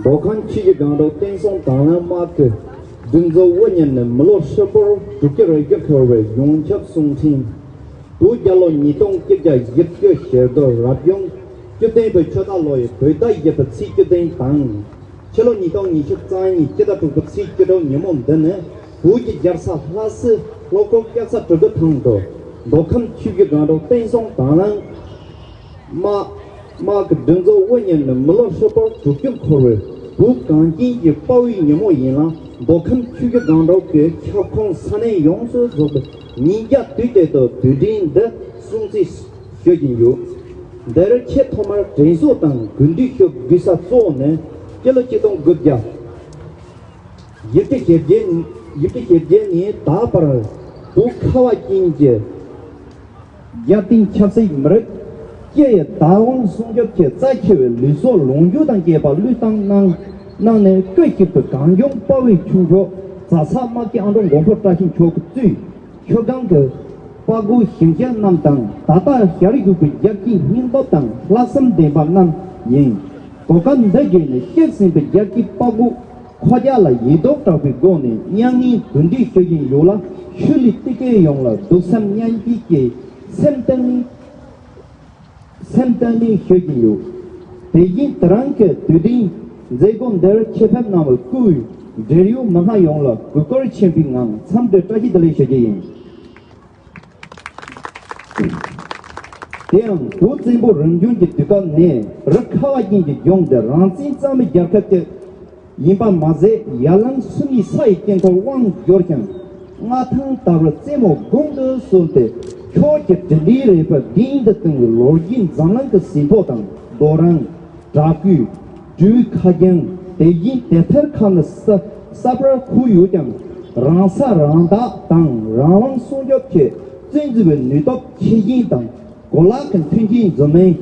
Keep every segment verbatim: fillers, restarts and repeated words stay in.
མདོ་ཁམས་ཆུ་བཞི་སྒང་དྲུག་བསྟན་སྲུང་དྭང་བླངས་དམག་གི་སྒྲིག་འཛུགས་དབུ་བརྙེས་ནས་མི་ལོ་ཧྲིལ་པོར་དྲུག་ཅུ་རེ་བཞི་འཁོར་བའི་ཡོངས་ཁྱབ་གསུང་འཕྲིན། བོད་རྒྱལ་ལོ་ཉིས་སྟོང་ཁལ་གཅིག་བཞི་བཅུ་ཞེ་དགུ་རབ་བྱུང་བཅུ་བདུན་པའི་ཆུ་སྟག་ལོ་ཡི་བོད་ཟླ་བཞི་པའི་ཚེས་བཅུ་བདུན་དང་། ཕྱི་ལོ་ཉིས་སྟོང་ཉི་ཤུ་རྩ་གཉིས་སྤྱི་ཟླ་དྲུག་པའི་ཚེས་བཅུ་དྲུག་ཉིན་མོ་འདི་ནི་བོད་ཀྱི་རྒྱལ་ས་ལྷ་སའི་ལྷོ་ཁོག་སྐྱ་ས་གྲི་གུ་ཐང་དུ་མདོ་ཁམས་ཆུ་བཞི་སྒང་དྲུག་བསྟན་སྲུང་དྭང་བླངས་དམག་དམག་གི་སྒྲིག་འཛུགས་དབུ་བརྙེས་ནས་མི་ལོ་ཧྲིལ་པོར་དྲུག་ཅུ་འཁོར་བའི་བོད་གངས་ཅན་གྱི་དཔའ་བོའི་ཉིན་མོ་ཡིན་ལ། མདོ་ཁམས་ཆུ་བཞི་སྒང་དྲུག་གི་ཁྱབ་ཁོངས་ས་གནས་ཡོངས་སུ་རྫོགས་པའི་ཉིན་རྒྱབ་དུས་དེབ་ཏུ་དུས་དྲན་འདི་སྲུང་བརྩི་ཞུ་བཞིན་ཡོད། འདིར་ཆེས་ཐོག་མར་དྲན་གསོ་དང་གུས་འདུད་ཞུ་དགོས་ས་གཙོ་བོ་ནི་སྤྱི་ལོ་ཆིག་སྟོང་དགུ་བརྒྱ་བཞི་བཅུ་ཞེ་བརྒྱད་ཉིན་བཞི་བཅུ་ཞེ་བརྒྱད་ནས་ད་བར་བོད་ཁ་བ་ཅན་གྱི་རྒྱལ་བསྟན་ཆབ་སྲིད་མི་རིགས་སྤྱི་ཡི་བདག་དབང་སྲུང་སྐྱོབ་ཆེད་རྩ་ཆེ་བའི་ལུས་སྲོག་ལོངས་སྤྱོད་དང་བཅས་པ་བློས་བཏང་གནང་གནང་ནས་སྐུ་གཤེགས་པའི་གངས་ལྗོངས་དཔའ་བོའི་ཁྱུ་མཆོག་རྫ་ས་དམག་སྤྱི་ཨ་འབྲུག་མགོན་པོ་བཀྲ་ཤིས་མཆོག་གིས་གཙོས་ཆུ་སྒང་གི་དཔའ་རྒོད་ཞིང་གཤེགས་རྣམས་དང་ད་ལྟ་ཞལ་བཞུགས་པའི་རྒྱལ་གཅེས་སྙིང་སྟོབས་དང་ལྷག་བསམ་ལྡན་པ་རྣམས་ཡིན། གོ་སྐབས་འདི་བརྒྱུད་ནས་གཤེགས་ཟིན་པའི་རྒྱལ་གཅེས་དཔའ་རྒོད་ཁོང་ཅག་ལ་ཡིད་སྡུག་དྲག་པོའི་སྒོ་ནས་མྱ་ངན་གུས་འདུད་ཞུ་བཞིན་ཡོད་ལ། ཤུལ་ལུས་དེ་གའི་ཡོངས་ལ་སྡུག་སེམས་མཉམ་སྐྱེད་ཀྱི་སེམས་གཏིང་ནས་སེམས་གཏིང་ནས་ཞུ་བཞིན་ཡོད། དེ་བཞིན་དེ་རིང་གི་དུས་དྲན་མཛད་སྒོ་འདིར་ཆེད་ཕེབས་གནང་བའི་སྐུའི་འབྲེལ་ཡོད་མི་སྣ་ཡོངས་ལ་གུས་བཀུར་ཆེན་པོའི་ངང་འཚམས་འདྲི་བཀྲ་ཤིས་བདེ་ལེགས་ཞུ་རྒྱུ་ཡིན། དེ་ཡང་བོད་བཙན་པོ་རིམ་བྱོན་གྱི་དུས་སྐབས་ནས་རི་ཁ་བ་ཅན་གྱི་ལྗོངས་འདི་རང་བཙན་གཙང་མའི་རྒྱལ་ཁབ་ཅིག་ཡིན་པ་མ་ཟད། ཡར་ལངས་སུམ་བརྒྱའི་ས་ཡི་དཀྱིལ་འཁོར་དབང་བསྒྱུར་ཞིང་མངའ་ཐང་དར་བའི་རྩེ་མོ་དགུང་དུ་གསོལ་ཏེ། ཁྱོད་ཀྱི་དྲིན་ལས་རེ་བའི་གདེང་དུ་བཏིང་བའི་ལོ་རྒྱུས་འཛམ་གླིང་གི་ཟིན་ཐོ་དང་རྡོ་རིང་། བྲག་བརྐོས། སྤྲེའུའི་ཁ་རྒྱང་། དེ་བཞིན་དེབ་ཐེར་ཁག་ནི་ས་ས་པར་ཁུར་ཡོད་ཀྱང་། རང་ས་རང་བདག་དང་རང་དབང་སྲུང་སྐྱོབ་ཆེད་བཙན་འཛུལ་བའི་ནུས་སྟོབས་ཆེ་ཞན་དང་གོ་ལག་གི་མཐུན་རྐྱེན་འཛོམས་མིན།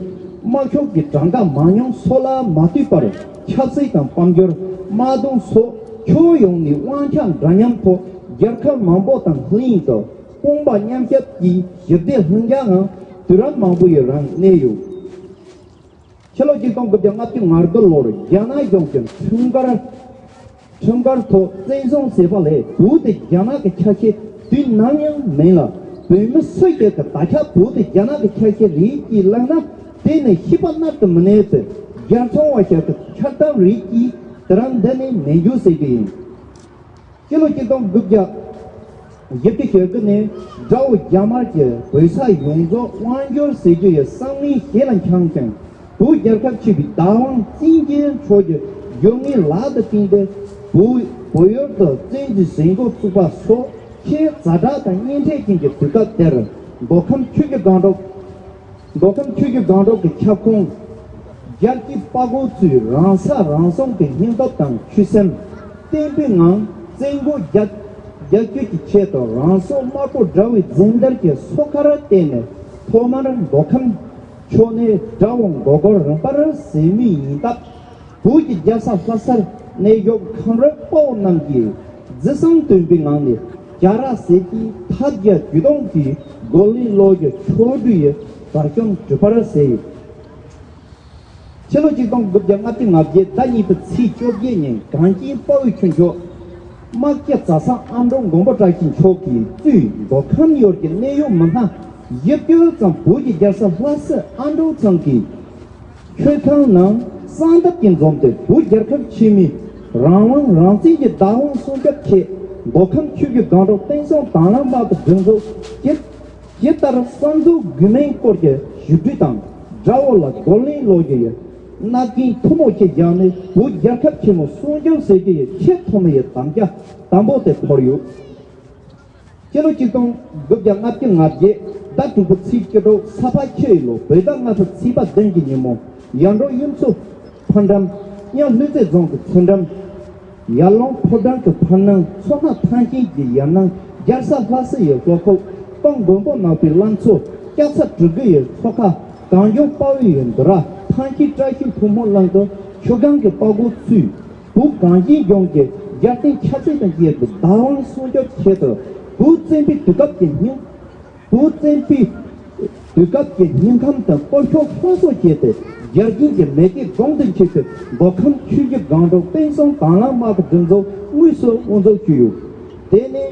དམག་ཤུགས་ཀྱི་གྲངས་ཀ་མང་ཉུང་སོགས་ལ་མ་ལྟོས་པར་ཆབ་སྲིད་དང་དཔལ་འབྱོར། དམག་དོན་སོགས་ཕྱོགས་ཡོངས་ནས་དབང་ཆ་འདྲ་མཉམ་ཐོག་རྒྱལ་ཁབ་མང་པོ་དང་ལྷན་དུ་དཔུང་པ་མཉམ་གཤིབ་ཀྱིས་ཞི་བདེ་ལྷིང་འཇགས་ངང་དུས་རབས་མང་པོ་ཡི་རིང་གནས་ཡོད། ཕྱི་ལོ་ཆིག་སྟོང་དགུ་བརྒྱ་ལྔ་བཅུ་ང་དགུ་ལོར་རྒྱ་ནག་གཞུང་གི་ཁྲིམས་འགལ་ཁྲིམས་འགལ་ཐོག་བཙན་བཟུང་བྱས་པ་ལས་བོད་དེ་རྒྱ་ནག་གི་ཆ་ཤས་དུས་ནམ་ཡང་མིན་ལ། བོད་མི་སུ་ཞིག་གིས་ད་ཆ་བོད་དེ་རྒྱ་ནག་གི་ཆ་ཤས་རེད་ཅེས་གླེང་ན། དེ་ནི་ཤེས་པ་རྣལ་དུ་མི་གནས་པའི་རྒྱལ་ཚོང་བ་ཞིག་གི་འཆལ་གཏམ་རེད་ཅེས་དེ་རིང་འདི་ནས་ནན་བརྗོད་བྱེད་རྒྱུ་ཡིན། སྤྱི་ལོ་ཆིག་སྟོང་དགུ་བརྒྱ་བཞི་བཅུ་ཞེ་དགུ་ནས་དགྲ་བོ་རྒྱ་དམར་གྱིས་བོད་ས་ཡོངས་རྫོགས་དབང་བསྒྱུར་བྱེད་རྒྱུ་ཡི་བསམ་ངན་ཞེ་ལ་འཆང་ཞིང་། བོད་རྒྱལ་ཁབ་ཆེ་བའི་བདག་དབང་བཙན་གྱིས་འཕྲོག་རྒྱུ་རྒྱུ་ངན་ལག་ཏུ་བཏིང་སྟེ། བོད་བོད་ཡུལ་དུ་བཙན་འཛུལ་བྱེད་འགོ་ཚུགས་པ་སོགས་ཆེས་ཛ་དྲག་དང་གཉན་འཕྲང་ཅན་གྱི་དུས་སྐབས་དེར། མདོ་ཁམས་ཆུ་བཞི་སྒང་དྲུག་མདོ་ཁམས་ཆུ་བཞི་སྒང་དྲུག་གི་ཁྱབ་ཁོངས་རྒྱལ་གཅེས་དཔའ་རྒོད་ཚོས་རང་ས་རང་སྲུང་གི་སྙིང་སྟོབས་དང་ཆོད་སེམས་བརྟན་པོའི་ངང་བཙན་རྒོལ་རྒྱལ་རྒྱལ་སྐྱོབ་ཀྱི་ཆེད་དུ་རང་སྲོག་དམར་པོ་དགྲ་བོའི་འཛིན་བདག་གི་སོ་ཁར་གཏད་ནས། ཐོག་མར་མདོ་ཁམས་ཕྱོགས་ནས་དགྲ་བོ་མགོ་སྐོར་རིམ་པར་བྱེད་མུས་ཡིན་སྟབས། བོད་ཀྱི་རྒྱལ་ས་ལྷ་སར་གནས་བཞུགས་ཁམས་རིགས་དཔའ་བོ་རྣམས་ཀྱིས་རྗེས་སང་སྟོན་པའི་ངང་ནས་རྒྱ་ར་ཟས་ཀྱི་ཐབས་བརྒྱ་ཇུས་སྟོང་གིས་རྒོལ་ལན་སློག་རྒྱུ་ཕྱོགས་བསྡུས་ཡི་བར་སྐྱོང་གྲུབ་པར་ཟེར། ཕྱི་ལོ་ཆིག་སྟོང་དགུ་བརྒྱ་ལྔ་བཅུ་ང་བརྒྱད་ཟླ་གཉིས་པའི་ཚེས་བཅོ་བརྒྱད་ཉིན་གངས་ཅན་དཔའ་བོའི་ཁྱུ་མཆོག་དམག་སྤྱི་རྫ་ས་ཨ་འབྲུག་མགོན་པོ་བཀྲ་ཤིས་མཆོག་གིས་གཙོས་མདོ་ཁམས་ཡུལ་གྱི་གནད་ཡོད་མི་སྣ་བཞི་བཅུ་ཙམ་བོད་ཀྱི་རྒྱལ་ས་ལྷ་སའི་ཨ་འབྲུག་ཚང་གི་མཆོད་ཁང་ནང་གསང་སྟབས་ཀྱིས་འཛོམས་ཏེ། བོད་རྒྱལ་ཁབ་ཆེན་མོའི་རང་དབང་རང་བཙན་གྱི་བདག་དབང་སྲུང་སྐྱོབ་ཆེད་མདོ་ཁམས་ཆུ་བཞི་སྒང་དྲུག་བསྟན་སྲུང་དྭང་བླངས་དམག་གི་སྒྲིག་འཛུགས་ཇི་ཇི་ལྟར་གསར་འཛུགས་དགོས་མིན་སྐོར་གྱི་ཞིབ་འབྲི་དང་། དགྲ་བོ་ལ་རྒོལ་ལན་སློག་རྒྱུ་ཡི་མནའ་གན་མཐུ་མོ་ཆེ་བཞག་ནས་བོད་རྒྱལ་ཁབ་ཆེན་མོ་སྲུང་སྐྱོབ་བྱེད་རྒྱུ་ཡི་ཆེས་ཐོག་མའི་དམ་བཅའ་དམ་པོ་དེ་ཕུལ་ཡོད། སྤྱི་ལོ་ཆིག་སྟོང་དགུ་བརྒྱ་ལྔ་བཅུ་ང་བརྒྱད་ཟླ་དྲུག་པའི་ཚེས་བཅུ་དྲུག་ས་ཕག་ཁྱི་ཡི་ལོ་བོད་ཟླ་ལྔ་པའི་ཚེས་པ་བདུན་གྱི་ཉིན་མོ། ཡར་འབྲོག་གཡུ་མཚོ་ཕོ་འགྲམ། གཡས་ལྷུན་རྩེ་རྫོང་གི་མཚོ་འགྲམ། ཡར་ཀླུང་ཕོ་བྲང་གི་ཕར་ནང་མཚོ་སྣ་ཐང་ཆེན་གྱི་ཡར་ནང་རྒྱལ་ས་ལྷ་སའི་ཡི་ལྷོ་ཁོག་སྟོང་མགོན་པོ་ནག་པོའི་བླ་མཚོ་སྐྱ་ཚ་གྲི་གུ་ཡི་མཚོ་ཁ་གངས་ལྗོངས་དཔའ་བོའི་ཡི་འདུ་ར་ཐང་ཆེན་བཀྲ་ཤིས་ཕོ་མོ་གླིང་དུ་ཆུ་སྒང་གི་དཔའ་རྒོད་ཚོས། བོད་གངས་ཅན་ལྗོངས་ཀྱི་རྒྱལ་བསྟན་ཆབ་སྲིད་དང་བཅས་པའི་བདག་དབང་སྲུང་སྐྱོབ་ཆེད་དུ་བོད་བཙན་པོའི་དུས་སྐབས་ཀྱི་སྙིང་། བོད་བཙན་པོའི་དུས་སྐབས་ཀྱི་སྙིང་ཁམས་དང་སྟོབས་ཤུགས་སླར་གསོ་བྱས་ཏེ། རྒྱལ་ཡོངས་ཀྱི་མེས་རྒྱལ་གོང་དུ་མཆེད་པའི་མདོ་ཁམས་ཆུ་བཞི་སྒང་དྲུག་བསྟན་སྲུང་དྭང་བླངས་དམག་གི་མགྲིན་ཚབ་དངོས་སུ་དབུ་འཛུགས་ཞུས་ཡོད། དེ་ནི་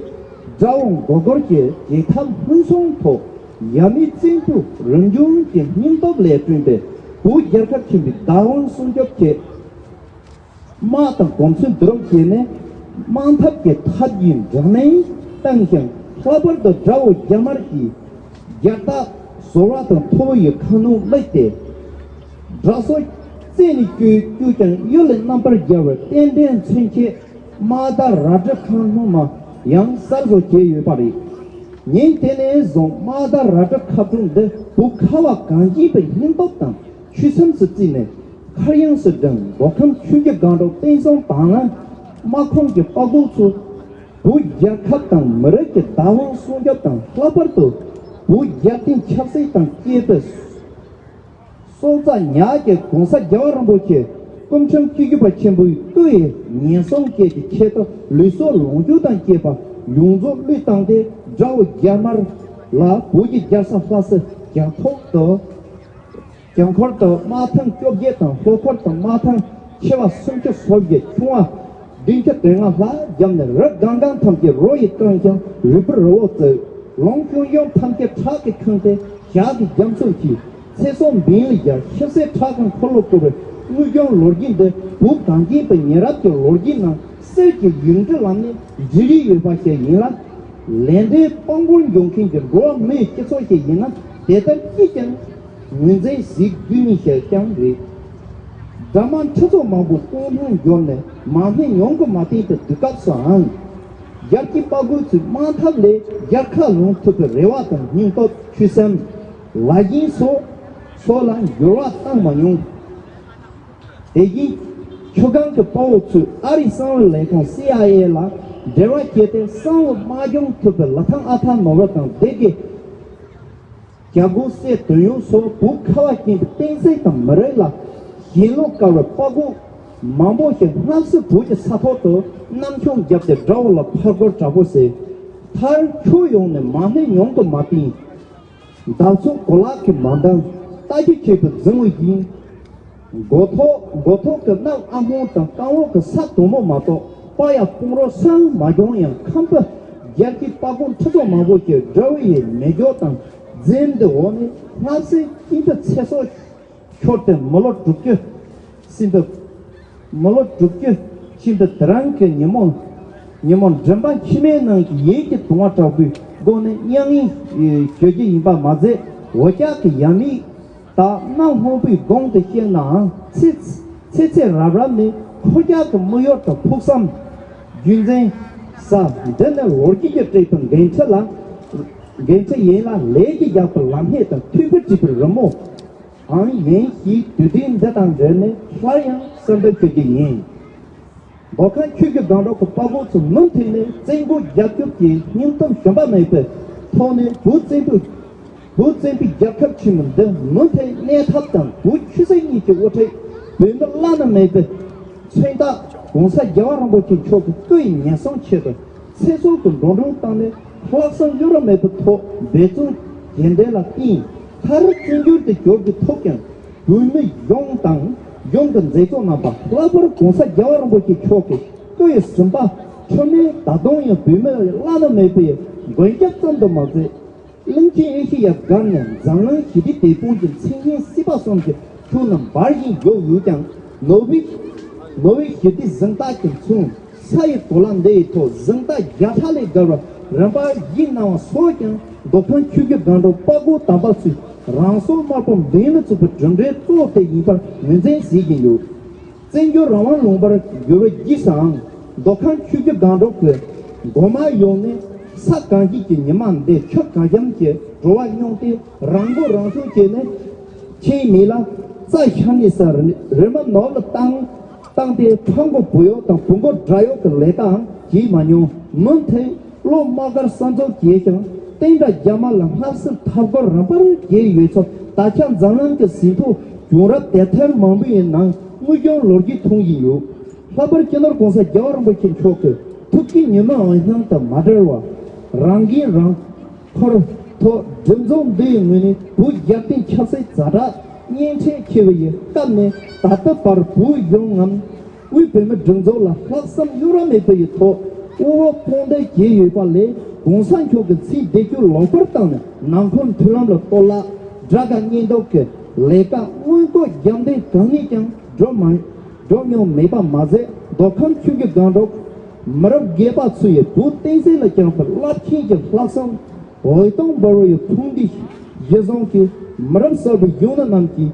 དགྲ་བོ་མགོ་སྐོར་གྱི་རྒྱལ་ཁབ་ཕུན་སུམ་ཚོགས་ཡབ་མེས་བཙན་པོའི་རིམ་བྱོན་གྱི་སྙིང་སྟོབས་ལས་བསྐྲུན་པའི་བོད་རྒྱལ་ཁབ་ཆེན་པོའི་བདག་དབང་སྲུང་སྐྱོབ་ཆེད། དམག་དང་གོམས་སྲོལ་བསྡུ་རུབ་བྱས་ནས་དམག་འཐབ་ཀྱི་ཐབས་ཀྱི་འདྲ་མིན་བཏང་ཞིང་། ལྷག་པར་དུ་དགྲ་བོ་རྒྱ་དམར་གྱི་རྒྱལ་རྟགས་ཟོར་བ་དང་ཐོ་བ་ཡི་ཁ་ནང་བླུགས་ཏེ། དགྲ་སོགས་རྩད་ནས་གཅོད་གཅོད་ཀྱང་གཡུལ་ལས་རྣམ་པར་རྒྱལ་བའི་རྟེན་འབྲེལ་མཚོན་ཆེད་དམག་དར་རལ་གྲི་ཁང་སྣུམ་མ་ཡང་གསར་བཟོ་བྱས་ཡོད་པ་རེད། ཉིན་དེ་ནས་བཟུང་དམག་དར་རལ་གྲི་ཁ་དྲུང་འདི་བོད་ཁ་བ་གངས་ཅན་པའི་སྙིང་སྟོབས་དང་ཆོད་སེམས་སུ་བརྩིས་ནས་མཁར་གཡང་སུ་བསྒྲེངས། མདོ་ཁམས་ཆུ་བཞི་སྒང་དྲུག་བསྟན་སྲུང་དྭང་བླངས་དམག་ཁོངས་ཀྱི་དཔའ་རྒོད་ཚོས་བོད་རྒྱལ་ཁབ་དང་མི་རིགས་ཀྱི་བདག་དབང་སྲུང་སྐྱོབ་དང་། ལྷག་པར་དུ་བོད་རྒྱལ་བསྟན་ཆབ་སྲིད་དང་བཅས་པའི་སྲོག་རྩ་ཉག་གཅིག་༸གོང་ས་༸རྒྱལ་བ་རིན་པོ་ཆེ་སྐུ་ཕྲེང་བཅུ་བཞི་པ་ཆེན་པོའི་སྐུ་ཡི་ཉེན་སྲུང་བཅས་ཀྱི་ཆེད་དུ་ལུས་སྲོག་ལོངས་སྤྱོད་དང་བཅས་པ་ཡོངས་རྫོགས་བློས་བཏང་སྟེ། དགྲ་བོ་རྒྱ་དམར་ལ་བོད་ཀྱི་རྒྱལ་ས་ལྷ་སའི་བྱང་ཐོག་ཏུ། བྱང་འཁོར་དུ་དམག་ཐང་བཅོ་བརྒྱད་དང་། ལྷོ་འཁོར་དུ་དམག་ཐང་ཆེ་བ་སུམ་ཅུ་སོ་བརྒྱད། ཆུང་བ་བདུན་ཅུ་དོན་ལྔ་ལྷག་བརྒྱབ་ནས། རི་སྒང་སྒང་ཐམས་ཅད་རོ་ཡིས་བཀང་ཞིང་རུས་སྦལ་རི་བོ་བརྩིགས། ལུང་གཤོང་གཤོང་ཐམས་ཅད་ཁྲག་གིས་ཁེངས་ཏེ་ཞག་གི་རྒྱ་མཚོ་འཁྱིལ། ཚེ་སྲོག་འབེན་ལ་སྦྱར། ཤི་གསོན་ཁྲག་གི་འཁོར་ལོ་བསྐོར་བའི་དངོས་བྱུང་ལོ་རྒྱུས་འདི་བོད་གངས་ཅན་པའི་ཉེ་རབས་ཀྱི་ལོ་རྒྱུས་ནང་གསེར་གྱི་ཡིག་འབྲུ་ལམ་ནས་འབྲི་རིན་ཡོད་པ་ཞིག་ཡིན་ལ། ལས་འབྲས་དཔང་པོར་འཇོག་མཁན་གྱི་འགྲོ་བ་མིའི་སྤྱི་ཚོགས་ཤིག་ཡིན་ན། དེ་ལྟར་ཅིས་ཀྱང་ངོས་འཛིན་གཟིགས་དགོས་ནི་ཞིག་ཀྱང་རེད། དགྲ་དམག་ཁྲི་ཚོ་མང་པོ་ཀུན་སློང་འབྱོར་ནས་མ་སྨད་ཉུང་གི་མ་བསྟན་དུ་སྡོད་སྐབས་སུའང་། རྒྱལ་གྱི་དཔའ་རྒོད་ཚོས་དམག་འཐབ་ལས་རྒྱལ་ཁ་ལོན་ཐུབ་པའི་རེ་བ་དང་སྙིང་སྟོབས། ཆོད་སེམས། ལ་ཞེན་སོགས་སོགས་ལ་འགྱུར་བ་བཏང་མ་མྱོང་། དེ་བཞིན་ཆུ་སྒང་གི་དཔའ་བོ་ཚོས་ཨ་རིའི་གསང་བའི་ལས་ཁུངས་སི་ཨའི་ཨེ་ལ་འབྲེལ་བ་བྱས་ཏེ། གསང་བའི་དམག་སྦྱོང་ཐུབ་པའི་ལི་ཐང་ཨ་ཐ་ནོར་བུ་དང་སྡེ་དགེ། རྒྱ་སྒོ་སྲས་དོན་ཡོད་སོགས་བོད་ཁ་བ་ཅན་གྱི་བསྟན་སྲིད་དང་མི་རིགས་ལ་ཞེན་ལུས་དཀར་བའི་དཔའ་རྒོད་མང་པོ་ཞིག་སྔ་ཕྱི་བོད་ཀྱི་ས་ཐོག་ཏུ་གནམ་མཆོང་བརྒྱབ་སྟེ་དགྲ་བོ་ལ་ཕར་རྒོལ་དྲག་པོ་བྱས། མཐར་ཕྱོགས་ཡོངས་ནས་མ་སྨད་ཉུང་དུ་མ་བསྟན། འདབ་ཚོགས་གོ་ལག་གིས་མ་འདང་། རྟ་རྒྱུག་ཆེད་དུ་རྫིང་བུ་བཞེངས། མགོ་ཐོག་མགོ་ཐོག་གི་གནམ་ཨ་སྔོན་དང་རྐང་འོག་གི་ས་དོག་མོ་མ་གཏོགས་པ་ཡ་དཔུང་རོགས་སུའང་མ་བྱུང་ཡང་། ཁམས་པའི་རྒྱལ་གྱི་དཔའ་རྒོད་ཁྲི་ཚོ་མང་པོ་ཞིག་དགྲ་བོ་ཡི་མེ་སྒྱོགས་དང་རྫས་འདི་འོག་ནས་སྔ་ཕྱི་སྐྱིད་པའི་ཚེ་སྲོག་ཤོར་ཏེ། མི་ལོ་དྲུག་ཅུ་ཕྱིན་པའི་མི་ལོ་དྲུག་ཅུ་ཕྱིན་པའི་དེ་རིང་གི་ཉིན་མོ། ཉིན་མོ་མགྲིན་པ་མཆི་མའི་ནང་གི་ཡིད་ཀྱི་གདུང་བ་དྲག་པོའི་སྒོ་ནས་མྱ་ངན་ཞུ་རྒྱུ་ཡིན་པ་མ་ཟད། འོ་ཅག་གི་ཡབ་མེས་དག་གནམ་སྔོན་པོའི་དགུང་དུ་གཤེགས་ནའང་། ཚེ་ཚེ་ཚེ་རབས་རབས་ནས་ཁོ་ཅག་གི་དམིགས་ཡུལ་དང་ཕུགས་བསམ། རྒྱུན་འཛིན་ས་འདི་ནི་ལོ་རྒྱུས་ཀྱིས་སྤྲད་པའི་འགན་འཁྲི་ལ། འགན་འཁྲི་ཡིན་ལ། ལས་ཀྱི་རྒྱལ་པོ་ལམ་སྣེ་དང་མཐུན་པར་བྲིས་པའི་རི་མོ་ཨང་ཡིན་ཞེས། དུས་དྲན་འདི་དང་འབྲེལ་ནས་སླར་ཡང་གསལ་འདོན་ཞུ་རྒྱུ་ཡིན། མདོ་ཁམས་ཆུ་བཞི་སྒང་དྲུག་གི་དཔའ་རྒོད་ཚོ་མུ་མཐུད་ནས་བཙན་རྒོལ་རྒྱལ་སྐྱོབ་ཀྱི་སྙིང་སྟོབས་ཞུམ་པ་མེད་པའི་ཐོག་ནས། བོད་བཙན་པོའི་བོད་བཙན་པོའི་རྒྱལ་ཁབ་ཆེན་མོ་འདི་མུ་མཐུད་གནས་ཐབས་དང་། བོད་ཆོས་སྲིད་གཉིས་ཀྱི་དབུ་ཁྲིད་བོད་མི་བླ་ན་མེད་པའི་མཚོན་རྟགས་༸གོང་ས་༸རྒྱལ་བ་རིན་པོ་ཆེ་མཆོག་གི་སྐུ་ཡི་ཉེན་སྲུང་ཆེད་དུ། ཚེ་སྲོག་གི་འགྲོ་གྲོན་བཏང་ནས་ལྷག་བསམ་གཡོ་རུ་མེད་པའི་ཐོག་འབད་བརྩོན་རྒྱས་འབྲས་ལ་བརྟེན། མཐར་བཙན་བྱོལ་དུ་འབྱོར་རྒྱུ་ཐོབ་ཀྱང་། བོད་མི་གཞུང་དང་གཞུང་གི་མཛད་གཙོ་རྣམ་པ། ལྷག་པར་༸གོང་ས་༸རྒྱལ་བ་རིན་པོ་ཆེ་མཆོག་གི་སྐུ་ཡི་ཟིན་པ་འཁྲུལ་མེད་ད་དུང་ཡང་བོད་མི་བླ་ན་མེད་པའི་མགོན་སྐྱབས་ཙམ་དུ་མ་ཟད། གླིང་ཆེན་ཨེ་ཤེ་ཡ་བརྒལ་ནས་འཛམ་གླིང་ཞི་བདེའི་དེད་དཔོན་གྱི་མཚན་སྙན་སྲིད་པ་གསུམ་གྱི་ཁྱོན་ནས་འབར་བཞིན་ཡོད་ཡོད་ཀྱང་། ནོ་བེལ་ནོ་བེལ་ཞི་བདེའི་གཟེངས་རྟགས་ཀྱིས་མཚོན། ས་ཡི་གོ་ལ་འདི་ཡི་ཐོག་གཟེངས་རྟགས་བརྒྱ་ཕྲག་ལས་བརྒལ་བ་རིམ་པར་བཞེས་གནང་བ་སོགས་ཀྱང་མདོ་ཁམས་ཆུ་བཞི་སྒང་དྲུག་དཔའ་རྒོད་དམ་པ་ཚོས་རང་སྲོག་དམར་པོ་འབེན་ལ་བཙུགས་པའི་གྲུབ་འབྲས་གཙོ་བོ་དེ་ཡིན་པར་ངོས་འཛིན་བྱེད་ཀྱིན་ཡོད། བཙན་བྱོལ་རང་དབང་ལུང་པར་བསྒྱུར་བའི་རྗེས་སུའང་མདོ་ཁམས་ཆུ་བཞི་སྒང་དྲུག་གི་མགོ་མ་ཡོང་ནས། ས་གངས་ཅན་གྱི་ཉི་མ་འདིར་ཆུ་གངས་ལྗོངས་ཀྱི་བྲོ་བ་མྱོང་སྟེ། རང་མགོ་རང་སྐྱོང་བྱས་ནས་ཁྱིམ་མི་ལ་རྩྭ་ཤ་ནས་ཟ། རི་མ་ནོར་ལ་བཏང་བཏང་སྟེ། ཕ་མགོ་བུ་གཡོག་དང་བུ་མགོ་དགྲ་གཡོག་གི་ལས་ཀའང་བྱེད་མ་མྱོང་། མུ་མཐུད་གློ་དམག་སྒར་གསར་འཛུགས་བྱས་ཤིང་། བསྟན་དགྲ་རྒྱ་དམར་ལ་སྔ་ཕྱིར་འཐབ་རྒོལ་རིམ་པར་བྱས་ཡོད་ཚུལ། ད་ཆ་འཛམ་གླིང་གི་ཟིན་ཐོ་བྱུང་རབས་དེབ་ཐེར་མང་པོའི་ནང་དངོས་བྱུང་ལོ་རྒྱུས་མཐོང་བཞིན་ཡོད། ལྷག་པར་སྤྱི་ནོར་༸གོང་ས་༸རྒྱལ་བ་རིན་པོ་ཆེ་མཆོག་གི་ཐུགས་ཀྱི་ཉི་མ་འོད་སྣང་དང་མ་བྲལ་བར། རང་འགན་རང་འཁུར་ཐོག་སྒྲིག་འཛུགས་འདིའི་ངོས་ནས་བོད་རྒྱལ་བསྟན་ཆབ་སྲིད་ཛ་དྲག་ གཉན་འཕྲང་འཁེལ་བའི་སྐབས་ནས་ད་ལྟ་བར་བོད་གཞུང་ངམ་དབུས་བོད་མིའི་སྒྲིག་འཛུགས་ལ་ལྷག་བསམ་གཡོ་ར་མེད་པའི་ཐོག་དབུ་འོག་དཔུང་འདེགས་བྱས་ཡོད་པ་ལས། གོང་ས་མཆོག་གིས་ཚེ་འདས་ཚུལ་ལོག་པར་བཏང་ནས་ནང་ཁུལ་མཐུན་ལམ་ལ་གཏོར་བརླག། དགྲ་དགའ་གཉེན་སྡུག་གི་ལས་ཀ་སྔོན་འགོག་རྒྱབ་འདེད་གང་ནས་ཀྱང་འགྲོ་མ་འགྲོ་མྱོང་མེད་པ་མ་ཟད། མདོ་ཁམས་ཆུ་བཞི་སྒང་དྲུག་མི་རབས་རྒས་པ་ཚོ་ཡི་བོད་བསྟན་སྲིད་ལ་བཅངས་པའི་རླབས་ཆེན་གྱི་ལྷག་བསམ་འོད་སྟོང་འབར་བའི་ཕུགས་འདུན་གཞི་བཟུང་གིས། མི་རབས་གསར་པའི་གཞོན་ནུ་རྣམས་ཀྱི་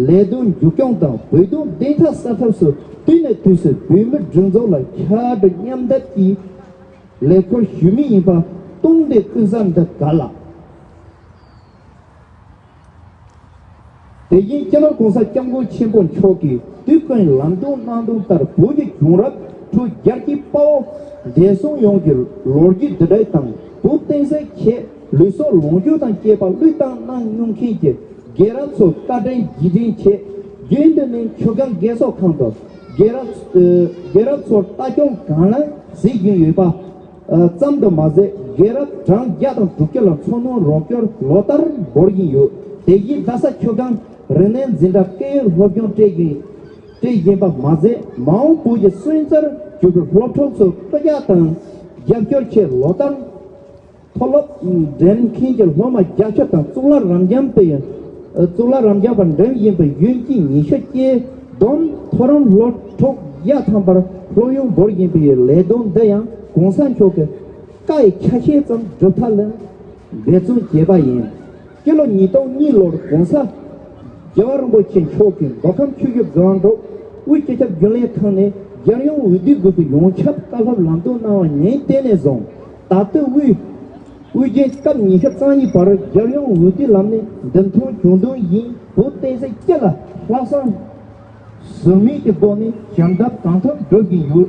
ལས་དོན་མཇུག་སྐྱོང་དང་བོད་དོན་བདེན་མཐའ་གསལ་ཐབས་སུ་དུས་ནས་དུས་སུ་བོད་མིའི་སྒྲིག་འཛུགས་ལ་ཕྱར་གྲུ་མཉམ་འདེགས་ཀྱིས་ལས་ཁུར་ཞུ་མུས་ཡིན་པ་སྟོང་བདེ་ཀུན་གསལ་འདི་ག་ལ། དེ་བཞིན་སྤྱི་ནོར་༸གོང་ས་༸སྐྱབས་མགོན་ཆེན་པོ་མཆོག་གིས་དུས་ཀུན་ལམ་སྟོན་གནང་དོན་ལྟར། བོད་ཀྱི་བྱུང་རབས་ཁྲོད་རྒྱལ་གཅེས་དཔའ་བོ་འདས་སོང་ཡོངས་ཀྱི་ལོ་རྒྱུས་འདི་འདྲའི་དང་། བོད་བསྟན་སྲིད་ཆེད་ལུས་སྲོག་ལོངས་སྤྱོད་དང་བཅས་པ་བློས་བཏང་གནང་མྱོང་མཁན་གྱི་རྒན་རབས་ཚོར་བཀའ་དྲིན་རྗེས་དྲན་ཆེད། རྒྱུན་དུ་ནས་ཆུ་སྒང་རྒས་གསོ་ཁང་དུ་རྒན་རབས་རྒན་རབས་ཚོར་ལྟ་སྐྱོང་གང་ལེགས་བྱེད་བཞིན་ཡོད་པ། ཙམ་དུ་མ་ཟད། རྒན་རབས་གྲངས་བརྒྱ་དང་དྲུག་ཅུ་ལ་འཚོ་སྣོན་རོགས་སྐྱོར་ལོ་ལྟར་འབུལ་བཞིན་ཡོད། དེ་བཞིན་རྡ་ས་ཆུ་སྒང་རིག་གནས་འཛིན་གྲྭ་སྐད་ཡིག་སློབ་སྦྱོང་སྤྲད་བཞིན་སྤྲད་བཞིན་པ་མ་ཟད། མ་འོངས་བོད་ཀྱི་སོན་རྩར་གྱུར་པའི་སློབ་ཕྲུག་ཚོར་སྐུལ་ལྕག་དང་རྒྱབ་སྐྱོར་ཆེད་ལོ་ལྟར་མཐོ་སློབ་འགྲིམ་མཁན་གྱི་སློབ་མ་བརྒྱད་ཅུ་དང་གཙུག་ལག་རབ་འབྱམས་པའི་གཙུག་ལག་རབ་འབྱམས་པར་འགྲིམ་བཞིན་པའི་གཞོན་སྐྱེས་ཉི་ཤུ་བཅུ་བསྡོམས་མཐོ་རིམ་སློབ་ཕྲུག་བརྒྱ་ཐམ་པར་སློབ་ཡོན་འབུལ་བཞིན་པའི་ལས་དོན་འདི་ཡང་༸གོང་ས་མཆོག་གི་བཀའ་ཡི་ཆ་ཤས་ཙམ་སྒྲུབ་ཐབས་ལ་འབད་བརྩོན་བྱས་པ་ཡིན། སྤྱི་ལོ་ཉིས་སྟོང་གཉིས་ལོར་༸གོང་ས་༸རྒྱལ་བ་རིན་པོ་ཆེ་མཆོག་གིས་མདོ་ཁམས་ཆུ་བཞི་སྒང་དྲུག་དབུས་སྤྱི་ཁྱབ་རྒྱུན་ལས་ཁང་ནས་རྒྱལ་ཡོངས་འོས་བསྡུ་དགོས་པའི་ཡོངས་ཁྱབ་བཀའ་སློབ་ལམ་སྟོན་གནང་བ་ཉིན་དེ་ནས་བཟུང་ད་ལྟའི་དབུས་དབུས་རྒྱུན་སྐབས་ཉི་ཤུ་རྩ་གཉིས་བར་རྒྱལ་ཡོངས་འོས་བསྡུའི་ལམ་ནས་འདེམས་ཐོན་བྱུང་དོན་བཞིན། བོད་བསྟན་སྲིད་སྤྱི་ལ་ལྷག་བསམ་ཟོལ་མེད་ཀྱི་སྒོ་ནས་ཞབས་འདེགས་གང་ཐུབ་སྒྲུབ་བཞིན་ཡོད་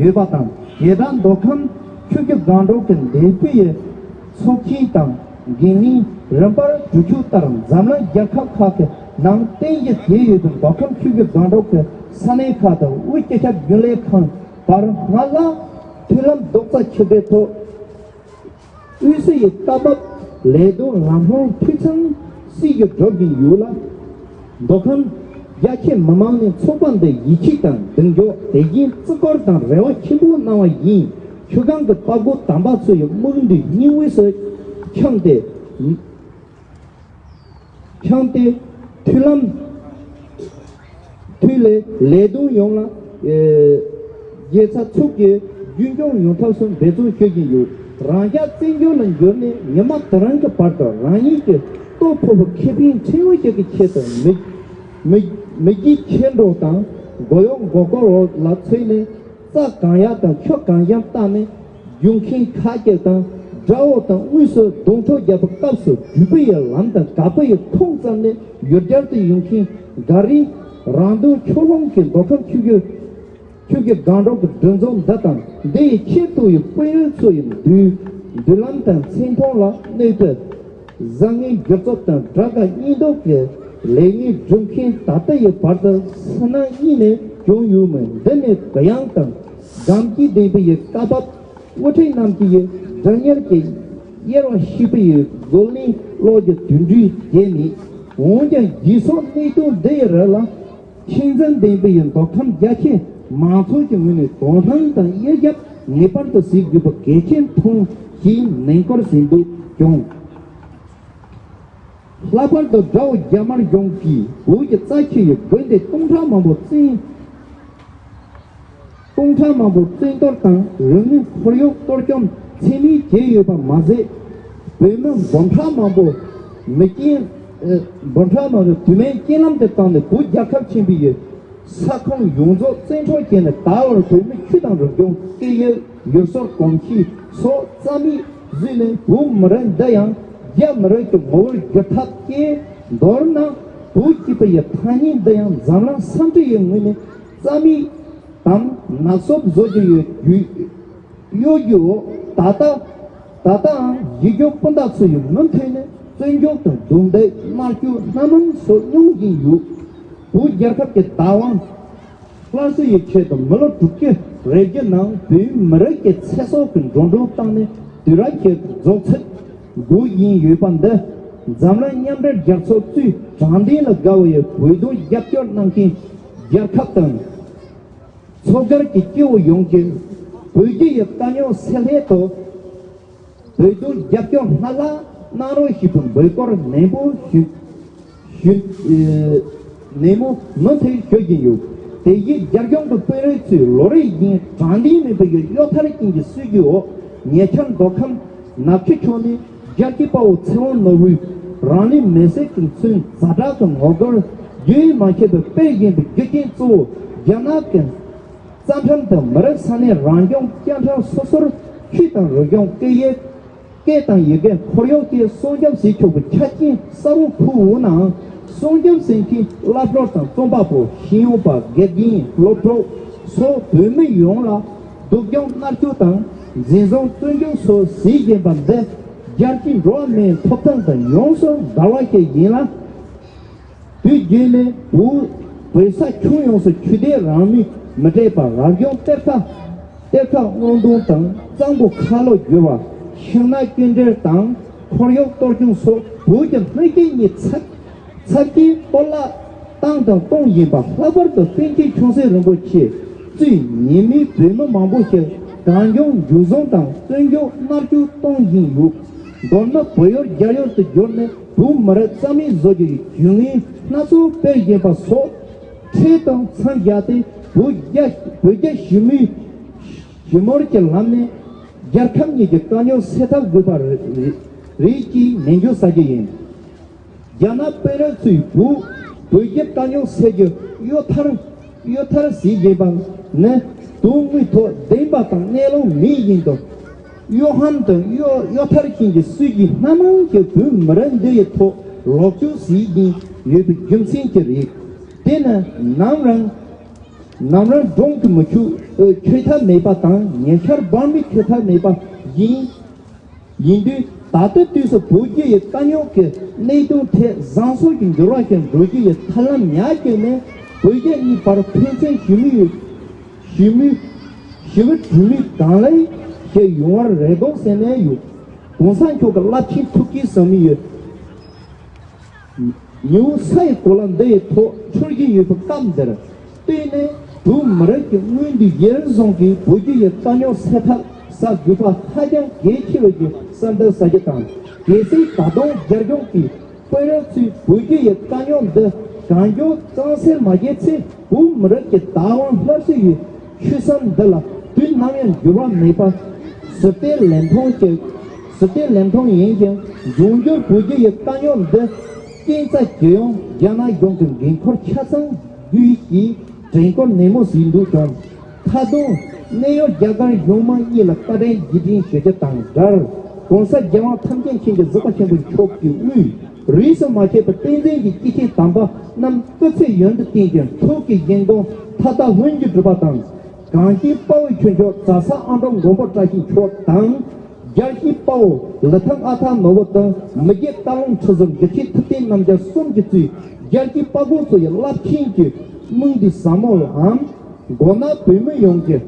ཡོད་པ་དང་། དེ་དག་མདོ་ཁམས་ཆུ་བཞི་སྒང་དྲུག་གི་འདས་པོ་ཡི་ཚོགས་ཆེན་དང་འགན་ལེན་རིམ་པར་གྲོས་ཆོད་ལྟར། འཛམ་གླིང་རྒྱལ་ཁབ་ཁག་གི་ནང་རྟེན་གཞི་བྱས་ཡོད་པའི་མདོ་ཁམས་ཆུ་བཞི་སྒང་དྲུག་གི་ས་གནས་ཁག་དང་དབུས་སྤྱི་ཁྱབ་རྒྱུན་ལས་ཁང་བར་སྔར་ལྷག་མཐུན་ལམ་རྡོག་རྩ་ཆིག་སྒྲིལ་ཐོག་དབུས་སུ་ཡི་སྐབས་བབ་ལས་དོན་ལམ་ལྷོང་འཐུས་ཚང་སྲིད་ཞུ་སྒྲུབ་བཞིན་ཡོད་ལ། མདོ་ཁམས་རྒྱ་ཆེ་མི་མང་ནས་ཚོགས་པ་འདི་ཡིད་ཆེས་དང་གདེང་འཇོག་དེ་བཞིན་བརྩི་བཀུར་དང་རེ་བ་ཆེན་པོ་གནང་བ་ཡིན། ཆུ་སྒང་གི་དཔའ་རྒོད་དམ་པ་ཚོ་ཡི་སྨུག་འདི་སྙིང་དབུས་སུ་འཆང་སྟེ། འཆང་སྟེ། མཐུན་ལམ། མཐུན་ལས་ལས་དོན་ཡོངས་ལ། ཨེ། རྒྱལ་ཚ་ཚུགས་ཀྱི་རྒྱུན་སྐྱོང་ཡོང་ཐབས་སུ་འབད་བརྩོན་ཞུ་བཞིན་ཡོད། རང་ཅག་བཙན་བྱོལ་ལ་འབྱོར་ནས་ཉི་མ་དེ་རིང་གི་བར་དུ་རང་ཉིད་ཀྱི་ལྟོ་ཕོག་པའི་ཁེ་ཕན་ཕྲན་བུ་ཞིག་གི་ཆེད་དུ་མི་མི་མི་རྒྱུ་ཆེ་འགྲོ་དང་མགོ་གཡོག་མགོ་སྐོར་འོག་ལ་ཚུད་ནས། རྩྭ་གང་ཡག་དང་ཆུ་གང་འཇམ་བལྟས་ནས། རྒྱུག་མཁན་ཁ་ཤས་དང་དགྲ་བོ་དང་དབུས་སུ་གདོང་ཐུག་བརྒྱབ་པའི་སྐབས་སུ་འགྲུལ་པའི་ལམ་དང་དགའ་པོའི་ཁོང་ཙམ་ནས་ཡུལ་གྱར་དུ་ཡོང་མཁན་འགའ་རེས་རང་དོན་ཕྱོགས་ལྷུང་གིས་མདོ་ཁམས་ཆུ་བཞི་ཆུ་བཞི་སྒང་དྲུག་གི་སྒྲིག་འཛུགས་འདི་དང་འདི་ཡི་ཆེད་དུ་ཡི་དཔོན་རིགས་ཚོ་ཡི་མདུན་མདུན་ལམ་དང་མཚན་མཐོང་ལ་གནོད་པའི་བཟང་ངན་སྒྱུ་རྩལ་དང་དགྲ་དགའ་གཉེན་སྡུག་གི་ལས་ངན་སྒྲུབ་མཁན་ད་ལྟ་ཡི་བར་དུ་སུ་ནང་གཉིས་ནས་བྱུང་ཡོད་མོད། འདི་ནི་གུ་ཡངས་དང་དགའ་སྐྱིད་ལྡན་པའི་ཡི་བཀའ་བབས། དབུ་ཁྲིད་རྣམས་ཀྱིས་ཡི་སྒྲ་གཉེར་གྱི་དབྱེ་བ་ཕྱེ་བའི་ཡི་རྒོལ་ལན་སློག་རྒྱུ་དོན་འགྲུལ་བྱས་མེད། འོན་ཀྱང་རྗེས་སོར་གནད་དོན་འདི་ཡི་རིགས་ལ་ཆེད་འཛིན་ལྡན་པའི་ཡི་མདོ་ཁམས་རྒྱ་ཆེ་མང་ཚོགས་ཀྱི་ངོས་ནས་དོ་སྣང་དང་དབྱེ་ཞིབ་ངེས་པར་དུ་བྱེད་དགོས་པ་གལ་ཆེན་མཐོང་ཞེས་ནན་སྐུལ་ཟིན་འདུག་ཀྱང་། ལྷག་པར་དུ་དགྲ་བོ་རྒྱ་དམར་གཞུང་གིས་བོད་ཀྱི་རྩ་ཆེ་ཡི་དགོན་སྡེ་སྟོང་ཕྲག་མང་པོ་བཙན་སྟོང་ཕྲག་མང་པོ་བཙན་གཏོར་དང་རིག་གནས་ཁོར་ཡུག་གཏོར་བཅོམ་ཚད་མེད་བྱས་ཡོད་པ་མ་ཟད། བོད་མི་འབུམ་ཕྲག་མང་པོ་མི་རྐྱེན་ཨ། འབུམ་ཕྲག་མང་པོ་དུ་མའི་རྐྱེན་ལམ་དུ་བཏང་ནས་བོད་རྒྱལ་ཁབ་ཆེན་པོའི་ས་ཁོངས་ཡོངས་རྫོགས་བཙན་འཕྲོག་བྱས་ནས་ད་བར་བོད་མི་ཆོས་དང་རིག་གཞུང་སྐད་ཡིག་ཡུལ་སྲོལ་གོམས་གཤིས་སོགས་རྩ་མེད་བཟོས་ནས་བོད་མི་རིགས་འདི་ཡང་རྒྱ་མི་རིགས་ཀྱི་ངོ་བོར་བསྒྱུར་ཐབས་བྱས། མདོར་ན་བོད་ཅེས་པ་ཡི་ཐ་སྙད་འདི་ཡང་འཛམ་གླིང་ས་འདྲ་ཡི་ངོས་ནས་རྩ་མེད་དམ་ནག་སོབ་བཟོ་རྒྱུ་ཡོད་རྒྱུ། གཡོ་སྒྱུའོ། ད་ལྟ་ད་ལྟའང་གཞིས་བཞུགས་སྤུན་ཟླ་ཚོ་ཡི་མུ་མཐུད་ནས་བཙོན་འཇུག་དང་རྡུང་རྡེག་མནར་གཅོད་སྣ་མང་སོགས་མྱོང་བཞིན་ཡོད། བོད་རྒྱལ་ཁབ་ཀྱི་བདག་དབང་སླར་གསོ་ཡི་ཆེད་དུ་མི་ལོ་དྲུག་ཅུ་རེ་བརྒྱད་ནང་བོད་མི་རིགས་ཀྱི་ཚེ་སྲོག་གི་འགྲོ་གྲོན་བཏང་ནས་དུས་རབས་ཀྱི་རྫོགས་ཚད་འགོར་བཞིན་ཡོད་པ་འདི། འཛམ་གླིང་མཉམ་འབྲེལ་རྒྱལ་ཚོགས་གཙོས་དྲང་བདེན་ལ་དགའ་བའི་བོད་དོན་རྒྱབ་སྐྱོར་གནང་མཁན་རྒྱལ་ཁབ་དང་། ཚོགས་སྒེར་གྱི་སྐྱེ་བོ་ཡོངས་ཀྱིས་བོད་བརྒྱུད་ཡི་དཀའ་རྙོག་སེལ་སླད་དུ། བོད་དོན་རྒྱབ་སྐྱོར་སྔར་ལྷག་གནང་རོགས་ཞེས་པའི་འབོད་སྐུལ་ནན་པོ་ཞུ། ཞུ། ཨེ། ནན་མོ་མུ་མཐུད་ཞུ་བཞིན་ཡོད། དེ་བཞིན་རྒྱ་གཞུང་གི་དཔོན་རིགས་ཚོས་ལོ་རེ་བཞིན་དྲང་བདེན་མིན་པའི་གཡོ་ཐབས་ཅན་གྱི་སྲིད་ཇུས་འོག་ཉེ་ཆར་མདོ་ཁམས་ནག་ཆུ་ཕྱོགས་ནས་རྒྱལ་གཅེས་དཔའ་བོ་ཚེ་དབང་ནོར་བུས་རང་ལུས་མེར་སྲེག་གི་མཚོན་ཛ་དྲག་གི་ངོ་རྒོལ་བརྒྱུད་མ་ཆད་པར་སྤེལ་བཞིན་པའི་རྒྱུ་རྐྱེན་གཙོ་བོ་རྒྱ་ནག་གི་རྩ་ཁྲིམས་དང་མི་རིགས་ས་གནས་རང་སྐྱོང་བཅའ་ཁྲིམས་སོ་སོར་ཆོས་དང་རིག་གཞུང་སྐད་ཡིག་སྐད་དང་ཡི་གེ་ཁོར་ཡུག་བཅས་སྲུང་སྐྱོབ་བྱེད་ཆོག་པའི་ཆ་རྐྱེན་གསར་པ་ཕུལ་ཡོད་ནའང་། སྲུང་སྐྱོབ་བྱེད་མཁན་སློབ་གྲོགས་དང་རྩོམ་པ་པོ་ཤེས་ཡོན་པ་དགེ་རྒན་སློབ་གྲོགས་སོགས་བོད་མི་ཡོངས་ལ་སྡུག་སྦྱོང་མནར་གཅོད་དང་འཛིན་བཟུང་བཙོན་འཇུག་སོགས་བྱེད་བཞིན་པ་འདི་རྒྱལ་སྤྱིའི་འགྲོ་བ་མིའི་ཐོབ་ཐང་དང་ཡོངས་སུ་འགལ་བ་ཞིག་ཡིན་ལ། དུས་རྒྱུན་ནས་བོད་བོད་ས་ཁྱོན་ཡོངས་སུ་ཆོས་དད་རང་མོས་མི་སྤྲད་པར་རང་སྐྱོང་གཏེར་ཁ་གཏེར་ཁ་སྔོག་འདོན་དང་གཙང་པོ་ཁ་ལོ་བསྒྱུར་བ། ཤིང་ནགས་གཅོད་འབྲེག་དང་ཁོར་ཡུག་གཏོར་སྐྱོན་སོགས་བོད་ཀྱི་སྣོད་བཅུད་གཉིས་ཚབས་ཚབས་ཆེའི་གཏོར་བརླག་བཏང་དང་གཏོང་བཞིན་པ། ལྷག་པར་དུ་པཎ་ཆེན་ཆུང་སྲིད་རིན་པོ་ཆེ་གཙོས་ཉེས་མེད་བོད་མི་མང་པོ་ཞིག་གང་བྱུང་འཇུ་བཟུང་དང་བཙོན་འཇུག་མནར་གཅོད་གཏོང་བཞིན་ཡོད། མདོར་ན་བོད་ཡུལ་རྒྱ་ཡུལ་དུ་བསྒྱུར་ནས་བོད་མི་རིགས་རྩ་མེད་བཟོ་རྒྱུའི་ཇུས་ངན་སྣ་ཚོགས་སྤེལ་བཞིན་པ་སོགས་འཕྲལ་དུ་མཚམས་བཞག་སྟེ་བོད་རྒྱ་བོད་རྒྱ་ཞི་མོལ་ཞི་མོལ་གྱི་ལམ་ནས་རྒྱལ་ཁབ་གཉིས་ཀྱི་དཀའ་རྙོག་སེལ་ཐབས་དགོས་པ་རེད་རེད་ཅེས་ནན་བརྗོད་བྱ་རྒྱུ་ཡིན། རྒྱ་ནག་དཔོན་རིགས་ཚོས་བོད་བོད་རྒྱའི་དཀའ་རྙོག་སེལ་རྒྱུ་གཡོ་ཐབས་གཡོ་ཐབས་བྱེད་བཞིན་པ་ནི་དོན་དངོས་ཐོག་བདེན་པ་དང་གནས་ལུགས་མེད་བཞིན་དུ། གཡོ་ཧམ་དང་གཡོ་གཡོ་ཐབས་ཅན་གྱི་སྲིད་ཇུས་སྣ་མང་གིས་བོད་མི་རིགས་འདི་ཡི་ཐོག་ལོག་སྤྱོད་བྱེད་བཞིན་ཡོད་པའི་རྒྱུ་མཚན་གྱིས་རེད། དེ་ནི་ནམ་རང་ནམ་རང་སྒྲུང་གི་མི་ཆོས་འཁྱོལ་ཐབས་མེད་པ་དང་ཉེ་ཆར་འབར་མས་འཁྱོལ་ཐབས་མེད་པ་ཡིན། ཡིན་དུས་ད་ལྟའི་དུས་སུ་བོད་རྒྱ་ཡི་དཀའ་རྙོག་གི་གནད་དོན་ཐད་བཟང་ཕྱོགས་ཀྱི་འགྱུར་བ་ཞིག་འགྲོ་རྒྱུ་ཡི་ཐབས་ལམ་ཉག་གཅིག་ནི་བོད་རྒྱ་གཉིས་བར་ཕན་ཚུན་ཞི་མོལ་ཞི་མོལ་ཞི་བའི་གྲོས་མོལ་གང་ལེགས་ཤིག་ཡོང་བ་རེད་འདུག་ཟེར་ནས་ཡོད། གོང་ས་མཆོག་གི་རླབས་ཆེན་ཐུགས་བསྐྱེད་ཟབ་མོ་ཡོད། ཉི་འོད་ས་ཡི་གོ་ལ་འདི་ཡི་ཐོག་འཕྱུར་གྱི་ཡོད་པའི་སྐབས་འདིར་བལྟས་ནས་བོད་མི་རིགས་ཀྱི་མངོན་འདོད་ཡིད་བཟུང་གིས་བོད་རྒྱ་ཡི་དཀའ་རྙོག་སེལ་ཐབས་ཟབ་དགོས་པ་ཧ་ཅང་གལ་ཆེ་བའི་གི་བསམ་འདུན་ཟ་རྒྱུ་དང་། གལ་སྲིད་ད་དུང་རྒྱ་གཞུང་གིས་དཔོན་རིགས་ཚོས་བོད་རྒྱ་ཡི་དཀའ་རྙོག་འདི་གང་མགྱོགས་གཙང་སེལ་མ་བྱས་ཚེ་བོད་མི་རིགས་ཀྱི་བདག་དབང་སླར་གསོ་ཡི་ཆོས་བསམ་འདི་ལ་དུས་ནམ་ཡང་འགྱུར་བ་མེད་པ། ཟུར་བལྟས་ལན་མཐོང་ཞིག་ཟུར་བལྟས་ལན་མཐོང་ཡིན་ཞིང་འབྱུང་འགྱུར་བོད་རྒྱ་ཡི་དཀའ་རྙོག་འདི་རྐྱེན་རྩ་ཇི་ཡོང་རྒྱ་ནག་གཞུང་གི་འགན་འཁུར་ཆ་ཚང་དགོས་ཞེས་དྲན་སྐུལ་ནན་མོ་བྱས་འདུག་ཀྱང་། ད་དུང་གནས་ཡུལ་རྒྱ་གར་གཞུང་མང་གཉིས་ལ་བཀའ་དྲིན་རྗེས་དྲན་ཞུ་རྒྱུ་དང་སྦྲགས། ༸གོང་ས་རྒྱལ་དབང་ཐམས་ཅད་མཁྱེན་ཅིང་གཟིགས་པ་ཆེན་པོ་མཆོག་གི་དབུས་རིས་སུ་མ་ཆད་པའི་བསྟན་འཛིན་གྱི་སྐྱེས་ཆེན་དམ་པ་རྣམས་སྐུ་ཚེ་ཡུན་དུ་བརྟན་ཅིང་ཐུགས་ཀྱི་བཞེད་དགོངས་མཐའ་དག་ལྷུན་གྱིས་གྲུབ་པ་དང་། གངས་ཅན་དཔའ་བོའི་ཁྱུ་མཆོག་ཛ་སག་ཨ་འབྲུག་མགོན་པོ་བཀྲ་ཤིས་མཆོག་དང་། རྒྱལ་གཅེས་དཔའ་བོ་ལི་ཐང་ཨ་ཐར་ནོར་བུ་དང་མི་རྒྱལ་སྟག་ལུང་ཁྲི་ཟུར་འདི་ཕྱི་ཐུབ་བསྟན་རྣམ་རྒྱལ་གསུམ་གྱིས་གཙོས་རྒྱལ་གཅེས་དཔའ་རྒོད་ཚོ་ཡི་རླབས་ཆེན་གྱི་དམིགས་འདུན་ཟབ་མོ་ལའམ། མགོ་ནག་བོད་མི་ཡོངས་ཀྱི་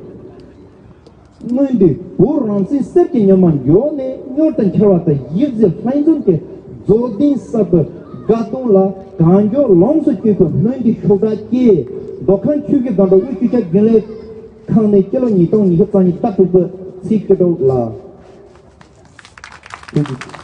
མངོན་འདོད་བོད་རང་བཙན་གསེར་གྱི་ཉི་མ་མགྱོགས་ནས་མྱུར་དུ་འཆར་བ་དང་། གཞིས་བྱེས་ལྷན་འཛོམས་ཀྱི་རྫོགས་ལྡན་གསར་པའི་དགའ་སྟོན་ལ་གང་མགྱོགས་ལོངས་སུ་སྤྱོད་པའི་སྨོན་འདུན་ཤུགས་དྲག་བཅས། མདོ་ཁམས་ཆུ་བཞི་སྒང་དྲུག་དབུས་སྤྱི་ཁྱབ་རྒྱུན་ལས་ཁང་ནས་སྤྱི་ལོ་ཉིས་སྟོང་ཉི་ཤུ་རྩ་གཉིས་ཟླ་དྲུག་པའི་ཚེས་བཅུ་དྲུག་ལ། ཐུགས་རྗེ་ཆེ།